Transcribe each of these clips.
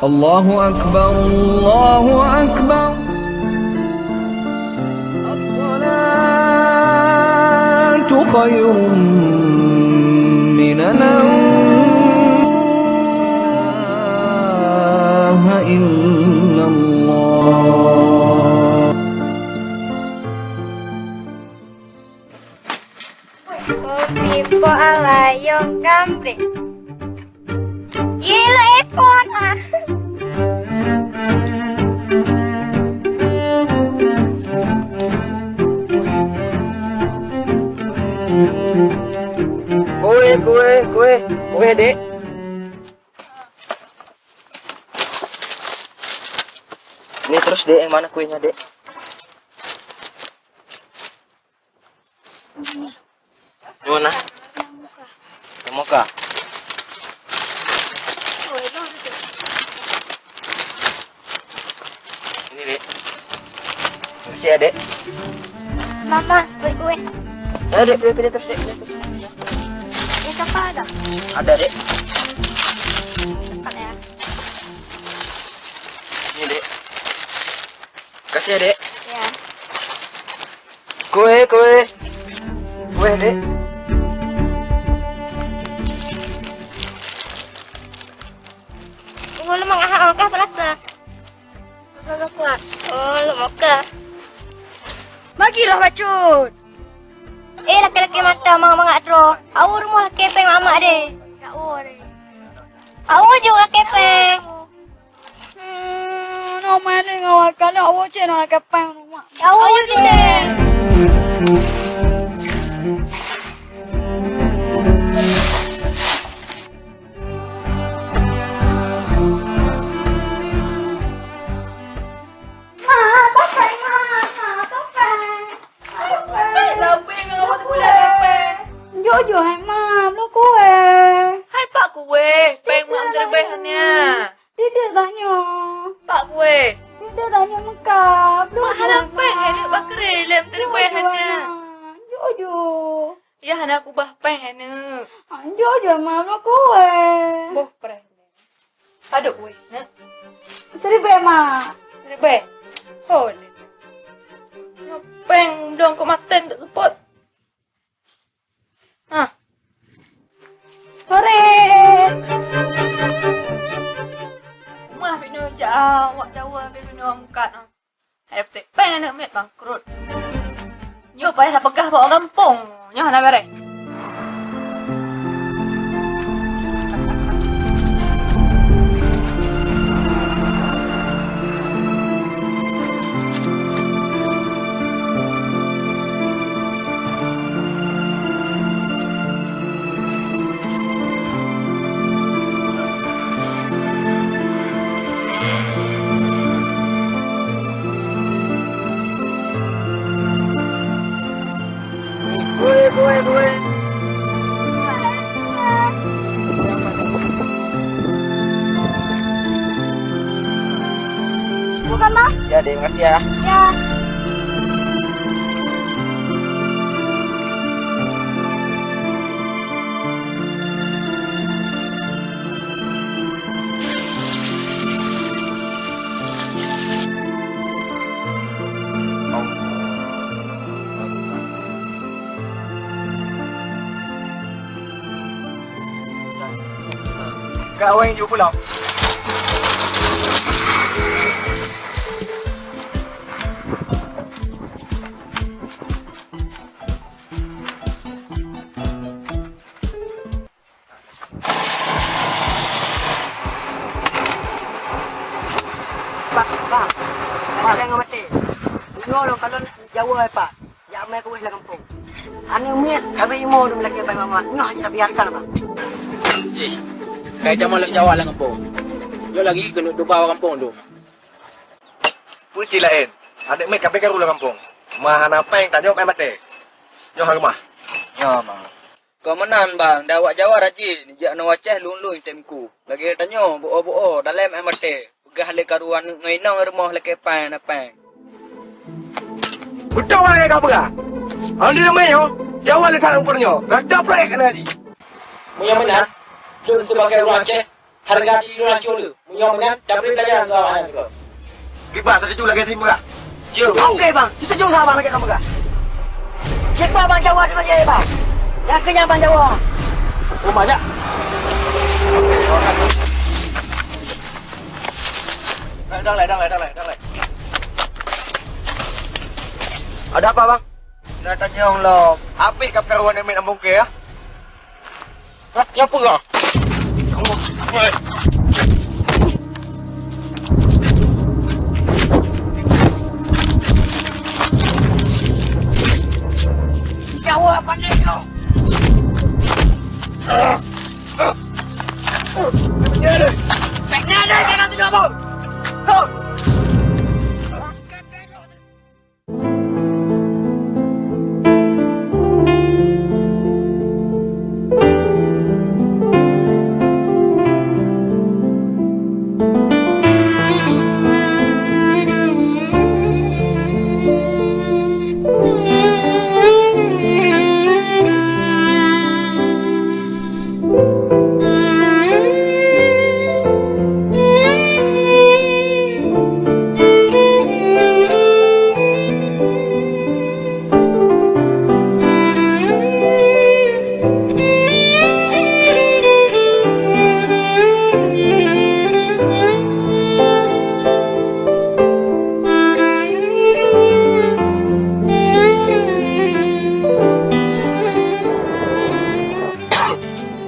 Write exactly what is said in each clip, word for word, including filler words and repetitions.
الله أكبر، الله أكبر. الصلاة خير من النوم. لا إله إلا الله. Kopi po alayong gambreng. Gila iPhone ah. Kue, kue, kue, kue, Dek. Ini terus, Dek, yang mana kuenya, Dek? Di mana? Di muka. Ini, Dek. Makasih ya, Dek. Mama, berkue. Ya, Dek, pilih, pilih terus, Dek. Pilih terus. Ini apa ada? Ada, Dek. Cepat ya. Ini, Dek. Makasih ya, Dek. Ya. Kue, kue. Kue, Dek. Ngulu mangat ha, kah berasa? Oh, lu moka. Bagilah bacut. Eh, laki-laki mantap mangat-mangat droe. Awak rumoh laki peng mamak deh. Awak juga laki peng. Hmm, no maling awak kalau awak cek no laki peng rumah. Awak juga. Ma, topeng, Ma, Ma, topeng. Topeng, tapi ngon awak teupeuleueh topeng. Jujur, hai Ma, bloe kue. Hai pak kue, peng mak teureubeh hana. Tidak tanya. Pak kue. Tidak tanya muka. Mak hana peng, hai nak bakre lem teureubeh hana. Jujur. Ya hana kubah peng hana. Jujur, Ma, bloe kue. Boh peng. Padub weh, nak? Siribèe, Mak. Siribèe? Ho lé. Nyoe péng dong keu maten dok seupôt. Hah. Sore. Mah binoe jak, ah, wak Jawa binoe mukat, ah. Hai dapeutek péng aneuk miet bangkrot. Nyoe payah tapeugah bak gampông, nyoe hana beureh. Kue, kue, kue. Bukan, Mak? Ya, Dek, makasih ya. Ya. Kak Weng ju pulang. Bang, bang. Bang, jangan mati. Nyoe lôn kalon Jawa, Pak. Jak amai kueh lam gampông. Aneuk miet, habéh imo dum lakée pai mamak. Nyoe hana biarkan, Bang. Jih, kai jamah lôn Jawa lam gampông. Nyoe lagi keuneuk duba gampông dum. Peue cit laén? Aneuk miet kabeh karu lam gampông. Ma hana péng tanyoe meu'en maté. Nyoe ha keumah. Nyoe, Ma. Kon meunan, Bang, dah awak Jawa rajin, jak ngon Aceh lôn-lôn tem ku. Lagée tanyoe, bu'oe-bu'oe, dalem meu'en maté. Peugah lé karu aneuk ngon inong rumoh lakée péng na péng. Beutôi lagée ka peugah. Aneuk miet nyoe, Jawa le that umpur nyoe. Rata proyek keuneuk haji. Meunyoe meunan, lôn sibagoe ureueng Aceh, Hareuga diri droe hanco le. Meunyoe meunan, tabri peulajaran keu awaknyan sigoe. Kiban, setuju lagèe seumeubeuet. Jeuet. Oke, Bang. Setuju sama lagèe kamoe, Bang. Kiban, Bang, jawab sama je, Bang. Nyang keu nyan, Bang, jawab. Rumah nyak. Dang lé, dang lé, dang lé, dang lé. Ada apa, Bang? Nak tanyong lom. Habis ka peukaruan Emet Ambong Kèe, ya? Hah? Nyan peue, ah? Woi. Jawab pandai kau. Pèh na deh, jangan tidur, Bang. Go.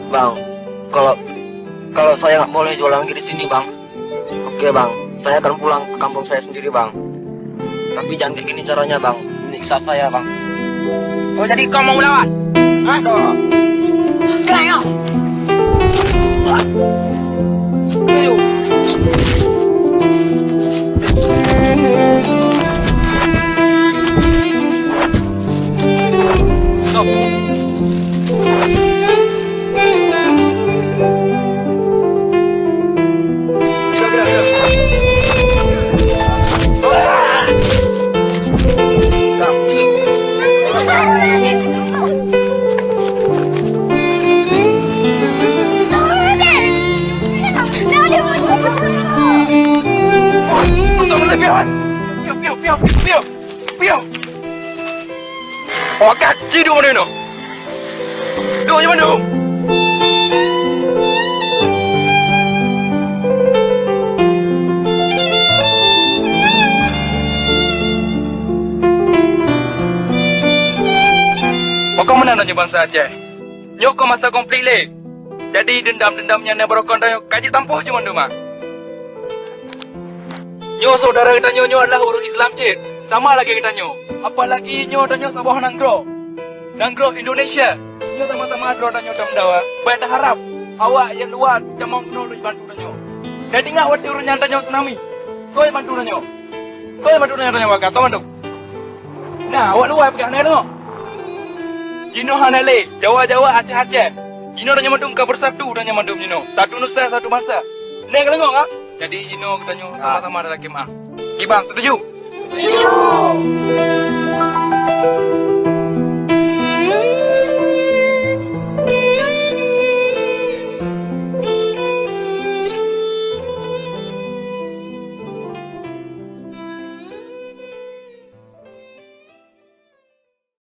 Bang, kalau, kalau saya nggak boleh jualan lagi di sini, Bang. Oke, Bang. Saya akan pulang ke kampung saya sendiri, Bang. Tapi jangan kayak gini caranya, Bang. Menyiksa saya, Bang. Oh, jadi kau mau lawan? Hah? Gerak kau! Ayo. Stop. Piu, piu, piu, piu, piu. Piu. Awak gaji dua mana nyoe? Duek di mana? Pakon meunan tanyoe bansa Aceh? Nyoe kon masa konflik lé. Jadi deundam-deundam nyang na barokon tanyoe ka jeuet tampôh jeuet mandum, ah. Nyoe syedara geutanyoe nyoe adalah ureuëng Islam cit, sama lagée geutanyoe. Apalagi nyoe tanyoe saboh nanggroe. Nanggroe Indonesia. Nyoe sama-sama droe tanyoe tameudawa. Bék taharab awak nyang luwa tamong keunoe lôn bantu tanyoe. Dan ingat watée ureuëng nyan tanyoe tsunami, koi bantu tanyoe. Koi bantu tanyoe, tanyoe baka, koi bantu. Nah, awak luwa peugah na deungoe. Jinoe hana lé, Jawa-Jawa, Aceh-Aceh. Jinoe tanyoe mandum ka beusatu, tanyoe mandum jinoe. Satu nusa, satu bansa. Nyan ka deungoe, ha? Jadi jinoe geutanyoe sama-sama dalam khemah. Kiban, setuju? Setuju.